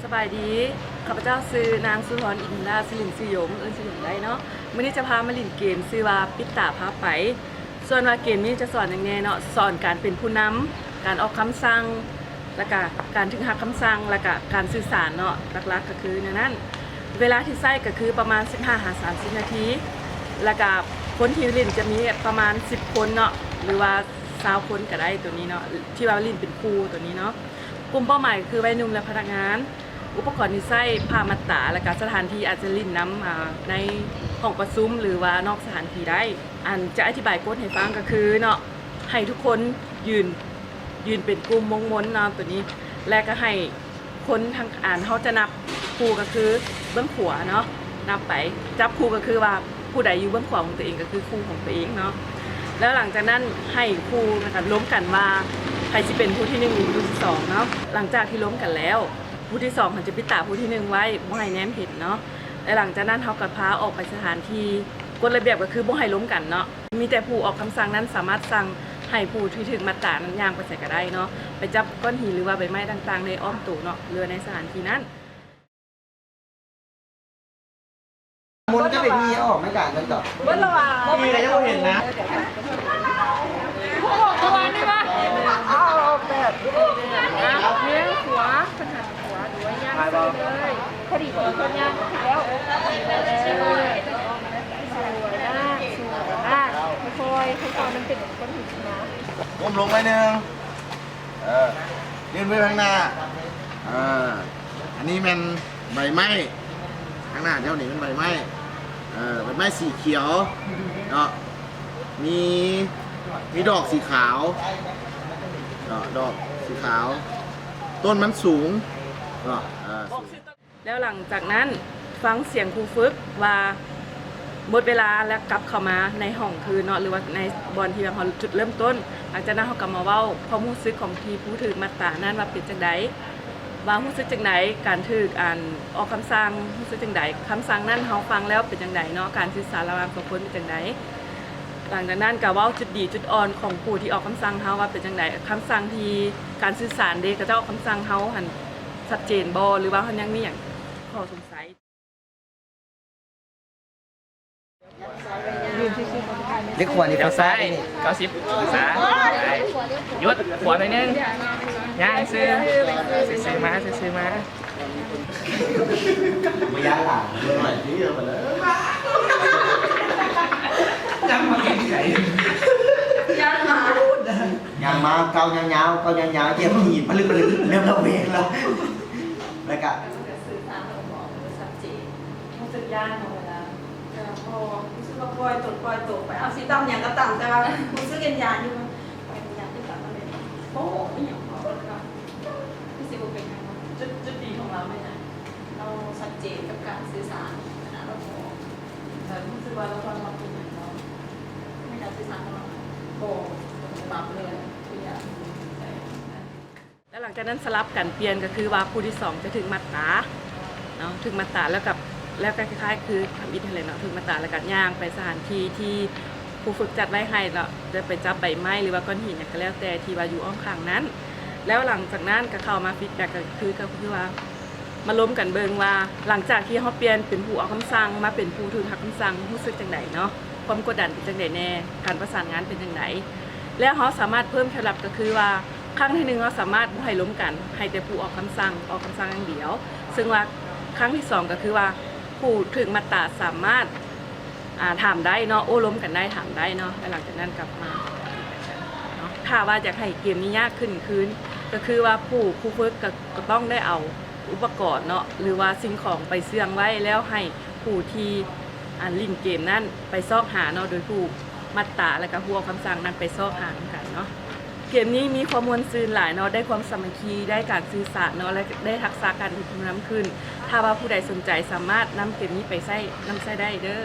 ສະບາຍດີ ຂ້າພະເຈົ້າຊື່ນາງສຸທອນ ອິນທິລາດ ຊື່ຫຼິ້ນຊື່ຢົງ ເອີ້ນຊື່ຢົງໄດ້ເນາະ. ມື້ນີ້ຈະພາມາຫຼິ້ນເກມຊື່ວ່າປິດຕາພາໄປ. ສ່ວນວ່າເກມນີ້ຈະສອນຫຍັງແດ່ເນາະ, ສອນການເປັນຜູ້ນຳ, ການອອກຄຳສັ່ງ ແລ້ວກະການຖືກຮັບຄຳສັ່ງ ແລ້ວກະການສື່ສານເນາະ, ຫຼັກໆກໍຄືແນວນັ້ນ. ເວລາທີ່ໃຊ້ກໍຄືປະມານສິບຫ້າຫາສາມສິບນາທີ ແລ້ວກະຄົນທີ່ຫຼິ້ນຈະມີປະມານສິບຄົນເນາະ ຫຼືວ່າຊາວຄົນກໍໄດ້ ໂຕນີ້ເນາະ ທີ່ວ່າຫຼິ້ນເປັນຄູ່ໂຕນີ້ເນາະ. ກຸ່ມເປົ້າໝາຍກໍຄືໄວໜຸ່ມ ແລະ ພະນັກງານ. ອຸປະກອນທີ່ໃຊ້ ຜ້າມັດຕາ ແລ້ວກະສະຖານທີ່ອາດຈະຫຼິ້ນນຳ ອາ ໃນຫ້ອງປະຊຸມ ຫຼືວ່ານອກສະຖານທີ່ໄດ້. ອັນຈະອະທິບາຍກົດໃຫ້ຟັງກໍຄືເນາະ ໃຫ້ທຸກຄົນຢືນ ຢືນເປັນກຸ່ມວົງມົນເນາະ ໂຕນີ້ ແລະກໍໃຫ້ຄົນທາງ ອັນ ເຮົາຈະນັບຄູ່ກໍຄືເບື້ອງຂວາເນາະ ນັບໄປ ຈັບຄູ່ກໍຄືວ່າຜູ້ໃດຢູ່ເບື້ອງຂວາຂອງຕົວເອງກໍຄືຄູ່ຂອງຕົວເອງເນາະ. ແລ້ວຫຼັງຈາກນັ້ນໃຫ້ຄູ່ນຳກັນລົມກັນວ່າໃຜຊິເປັນຜູ້ທີໜຶ່ງ ຫຼືຜູ້ທີສອງເນາະ. ຫຼັງຈາກທີ່ລົມກັນແລ້ວ ຜູ້ທີສອງເຮົາຈະປິດຕາຜູ້ທີໜຶ່ງໄວ້ ບໍ່ໃຫ້ແນມເຫັນເນາະ ແລະ ຫຼັງຈາກນັ້ນເຮົາກໍພາອອກໄປສະຖານທີ່. ກົດລະບຽບກໍຄືບໍ່ໃຫ້ລົມກັນເນາະ ມີແຕ່ຜູ້ອອກຄຳສັ່ງນັ້ນສາມາດສັ່ງໃຫ້ຜູ້ທີ່ຖືກມັດຕານັ້ນຍ່າງໄປໃສກໍໄດ້ເນາະ ໄປຈັບກ້ອນຫີນ ຫຼືວ່າໃບໄມ້ຕ່າງໆໃນອ້ອມໂຕເນາະ ຫຼືວ່າໃນສະຖານທີ່ນັ້ນ. ມົນຈະເປັນມີອອກໃນການເບິ່ງຕໍ່ ເບິ່ງລະວ່າ ມີກໍຍັງບໍ່ເຫັນນະ. ຜູ້ອອກຕົວນີ້ວະ ເອົາແບບ ເອີ ຂວາ ເພິ່ນຫັນຂວາ ຫຼືວ່າຍ່າງໃສ່ເລີຍ ພໍດີເພິ່ນຍ່າງແລ້ວ ສວຍນະ ສວຍນະ ຄ່ອຍໆ ຄ່ອຍໆ ມັນເປັນຄົນທີ່ມາ ກົ້ມລົງໜ້ອຍໜຶ່ງ ເອີ ຍື່ນມືຂ້າງໜ້າ ເອີ ອັນນີ້ແມ່ນໃບໄມ້ ຂ້າງໜ້າເຈົ້ານີ້ແມ່ນໃບໄມ້ ເອີ ໃບໄມ້ສີຂຽວເນາະ ມີ ມີດອກສີຂາວເນາະ ດອກສີຂາວ ຕົ້ນມັນສູງເນາະ ເອີ ສູງ. ແລ້ວຫຼັງຈາກນັ້ນຟັງສຽງຄູຝຶກວ່າໝົດເວລາ ແລ້ວກັບເຂົ້າມາໃນຫ້ອງຄືນເນາະ ຫຼືວ່າໃນບ່ອນທີ່ເຮົາຈຸດເລີ່ມຕົ້ນ. ຫຼັງຈາກນັ້ນເຮົາກໍມາເວົ້າຄວາມຮູ້ສຶກຂອງທີ່ຜູ້ຖືກມັດຕານັ້ນວ່າເປັນຈັ່ງໃດ ວ່າຮູ້ສຶກຈັ່ງໃດ ການຖືກ ອັນ ອອກຄຳສັ່ງ ຮູ້ສຶກຈັ່ງໃດ ຄຳສັ່ງນັ້ນເຮົາຟັງແລ້ວເປັນຈັ່ງໃດເນາະ ການສື່ສານລະຫວ່າງສອງຄົນເປັນຈັ່ງໃດ. ຫຼັງຈາກນັ້ນກໍເວົ້າຈຸດດີຈຸດອ່ອນຂອງຜູ້ທີ່ອອກຄຳສັ່ງເຮົາວ່າເປັນຈັ່ງໃດ ຄຳສັ່ງທີ່ ການສື່ສານເດ ເຂົາເຈົ້າອອກຄຳສັ່ງເຮົາຫັ້ນ ຊັດເຈນບໍ່ ຫຼືວ່າເຮົາຍັງມີຫຍັງຂໍ້ສົງໄສ? ເລັກຂວານີ້ ລ້ຽວຊ້າຍ ເກົ້າສິບອົງສາ ຢຸດ ຂວາໜ້ອຍໜຶ່ງ ຍ່າງຊື່ ຊື່ໆມາ ຊື່ໆມາ ບໍ່ຢ້ານຫຼາຍ ເບິ່ງໜ້ອຍ ຍ່າງມາເຫັນໃຈ ຍ່າງມາ ຍ່າງມາ ກ້າວຍາວໆ ກ້າວຍາວໆ ຢຽບຫີນ ປະລຶກໆ ເລີ່ມລະແວງແລ້ວ ແລ້ວກະ ກໍສື່ສານກັບໝໍ ບໍ່ຊັດເຈນ ຮູ້ສຶກຢ້ານບໍ່ເວລາ ເອີ ພໍຮູ້ສຶກວ່າປ່ອຍຕົນປ່ອຍໂຕໄປ ເອົາຊິຕຳຫຍັງກໍຕຳ ແຕ່ວ່າຮູ້ສຶກຢ້ານໆຢູ່ ເປັນຫຍັງຄືກັນ ໂອ້ ອີ່ຫຍັງ ເຮົາກໍຄືຊິບໍ່ເປັນຫຍັງ ຈຸດ ຈຸດດີຂອງລາວແມ່ນຫຍັງ ລາວຊັດເຈນກັບການສື່ສານ ເວລາລາວບອກ ແລ້ວຮູ້ສຶກວ່າລາວຕ້ອງຮັບຜິດຫຍັງ ໃນການສື່ສານຂອງລາວ ບໍ່ ບໍ່ປັບເລີຍ ຄືຢ່າງ ແລ້ວຫຼັງຈາກນັ້ນສະຫຼັບກັນປ່ຽນ ກໍຄືວ່າຜູ້ທີສອງຈະຖືກມັດຕາເນາະ ຖືກມັດຕາແລ້ວກໍ ແລ້ວກໍຄ້າຍໆຄືທຳອິດຫັ້ນແຫຼະເນາະ ຖືກມັດຕາແລ້ວກໍຍ່າງໄປສະຖານທີ່ທີ່ຄູຝຶກຈັດໄວ້ໃຫ້ເນາະ ຈະໄປຈັບໃບໄມ້ ຫຼືວ່າກ້ອນຫີນຫຍັງກໍແລ້ວແຕ່ທີ່ວ່າຢູ່ອ້ອມຂ້າງນັ້ນ. ແລ້ວຫຼັງຈາກນັ້ນກໍເຂົ້າມາຟີດແບັກ ກໍຄື ກໍຄືວ່າມາລົມກັນເບິ່ງວ່າ ຫຼັງຈາກທີ່ເຮົາປ່ຽນເປັນຜູ້ອອກຄຳສັ່ງມາເປັນຜູ້ຖືກຮັບຄຳສັ່ງ ຮູ້ສຶກຈັ່ງໃດເນາະ ຄວາມກົດດັນເປັນຈັ່ງໃດແດ່ ການປະສານງານເປັນຈັ່ງໃດ ແລ້ວເຮົາສາມາດເພີ່ມແຄວລັບ ກໍຄືວ່າ ຄັ້ງທີໜຶ່ງເຮົາສາມາດບໍ່ໃຫ້ລົມກັນ ໃຫ້ແຕ່ຜູ້ອອກຄຳສັ່ງ ອອກຄຳສັ່ງຢ່າງດຽວ ເຊິ່ງວ່າຄັ້ງທີສອງກໍຄືວ່າ ຜູ້ຖືກມັດຕາສາມາດ ອ່າ ຖາມໄດ້ເນາະ ໂອ້ລົມກັນໄດ້ ຖາມໄດ້ເນາະ ແລ້ວຫຼັງຈາກນັ້ນກັບມາເນາະ. ຖ້າວ່າຢາກໃຫ້ເກມນີ້ຍາກຂຶ້ນຄືນ ກໍຄືວ່າຜູ້ ຜູ້ຝຶກກໍ ກໍຕ້ອງໄດ້ເອົາອຸປະກອນເນາະ ຫຼືວ່າສິ່ງຂອງໄປເຊື່ອງໄວ້ ແລ້ວໃຫ້ຜູ້ທີ່ ອັນ ຫຼິ້ນເກມນັ້ນໄປຊອກຫາເນາະ ໂດຍຜູ້ມັດຕາ ແລ້ວກໍຜູ້ອອກຄຳສັ່ງນັ້ນໄປຊອກຫານຳກັນເນາະ. ເກມນີ້ມີຄວາມມ່ວນຊື່ນຫຼາຍເນາະ ໄດ້ຄວາມສາມັກຄີ ໄດ້ການສື່ສານເນາະ ແລະ ໄດ້ທັກສະການເປັນຜູ້ນຳຂຶ້ນ. ຖ້າວ່າຜູ້ໃດສົນໃຈສາມາດນຳເກມນີ້ໄປໃຊ້ ນຳໃຊ້ໄດ້ເດີ້.